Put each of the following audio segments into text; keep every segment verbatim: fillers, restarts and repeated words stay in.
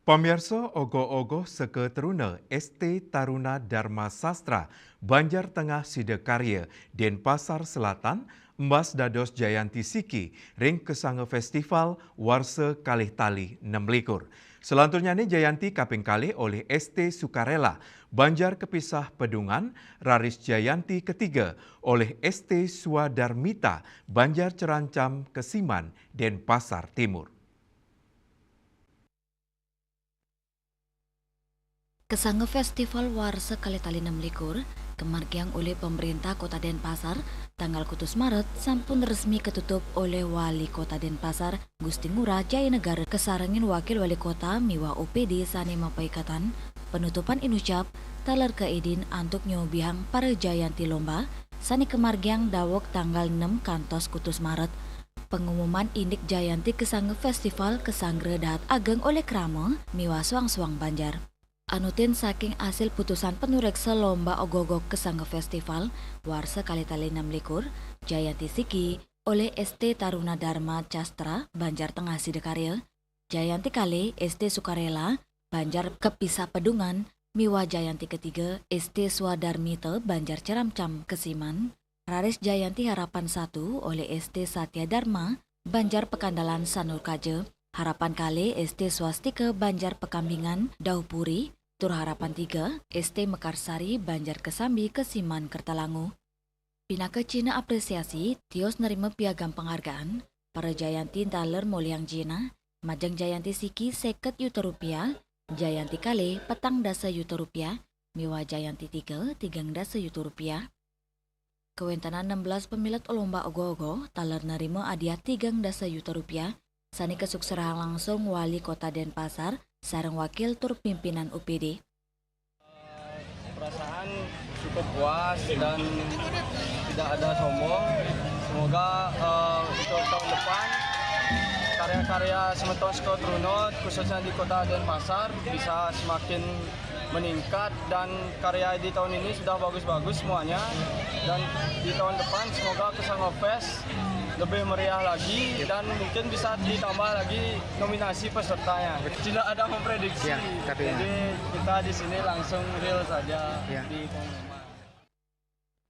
Pamiarsa, ogoh-ogoh seka teruna S T Taruna Dharma Sastra, Banjar Tengah Sidakarya, Denpasar Selatan, embas dados jayanti siki ring kesanga festival warsa kalih tali nem likur. Selanturnyane jayanti kaping kalih olih S T Sukarela, Banjar Kepisah Pedungan, raris jayanti ketiga olih S T Swadarmita, Banjar Cerancam Kesiman, Denpasar Timur. Kesanga Festival Warsa Kalih Tali Enam Likur, kamargiang olih Pemerintah Kota Denpasar, tanggal kutus Maret, sampun resmi katutup olih Wali Kota Denpasar, Gusti Ngurah Jaya Negara, kasarengin Wakil Wali Kota miwah O P D sane mapaiketan. Penutupan inucap taler kaidin antuk nyobihang para jayanti lomba, sane kamargiang daweg tanggal enam kantos kutus Maret. Pengumuman indik jayanti kesanga festival kasanggra dahat ageng olih krama miwah suang-suang banjar. Anutin saking asil putusan panureksa lomba ogoh-ogoh kesanga festival warsa kalih tali enam likur, jayanti siki olih S T Taruna Dharma Castra, Banjar Tengah Sidakarya, jayanti kalih S T Sukarela, Banjar Kepisah Pedungan, miwah jayanti ketiga S T Swadarmita, Banjar Cerancam Kesiman, raris jayanti harapan satu olih S T Satya Dharma, Banjar Pekandalan Sanur Kaja, harapan kalih S T Swastika, Banjar Pekambingan, Dauhpuri, tur harapan tiga S T Mekarsari, Banjar Kesambi Kesiman, Kertalangu. Pinaka cihna apresiasi, tios nerima piagam penghargaan, para jayanti taler molihang jinah, majeng jayanti siki seket yuta rupiah, jayanti kalih petang dasa yuta rupiah, miwah jayanti tiga tigang dasa yuta rupiah. Kawentenan enam belas pamilet lomba ogoh-ogoh taler nerima hadiah tigang dasa yuta rupiah, sane kasukserahang langsung Wali Kota Denpasar sareng wakil tur pimpinan O P D. Perasaan cukup puas dan tidak ada sombong. Semoga, eh, untuk tahun depan karya-karya semeton seka teruna, khususnya di Kota Denpasar, bisa semakin meningkat dan karya di tahun ini sudah bagus-bagus semuanya. Dan di tahun depan semoga Kesanga Fest lebih meriah lagi dan mungkin bisa ditambah lagi nominasi pesertanya. Tidak ada memprediksi. Ya, tapi ya. Jadi kita di sini langsung real saja. Ya. Di pengumuman.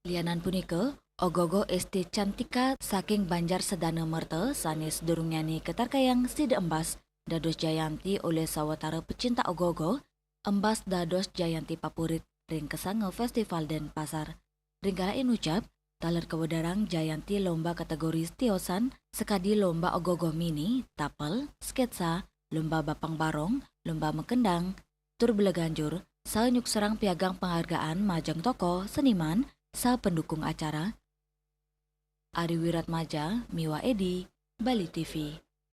Lianan punika, ogoh-ogoh S T Cantika saking Banjar Sedana Merta sane sadurungnyane katarkayang sida embas dados jayanti olih sawatara pecinta ogoh-ogoh, embas dados jayanti papurit ring kesanga Festival Denpasar. Ring kala inucap, taler kawedarang jayanti lomba kategori tiosan sakadi lomba ogoh-ogoh mini, tapel, sketsa, lomba bapang barong, lomba makendang, tur bela ganjur, saha nyukserang piagam penghargaan majeng tokoh, seniman, saha pendukung acara. Ari Wiratmaja miwah Edi, Bali T V.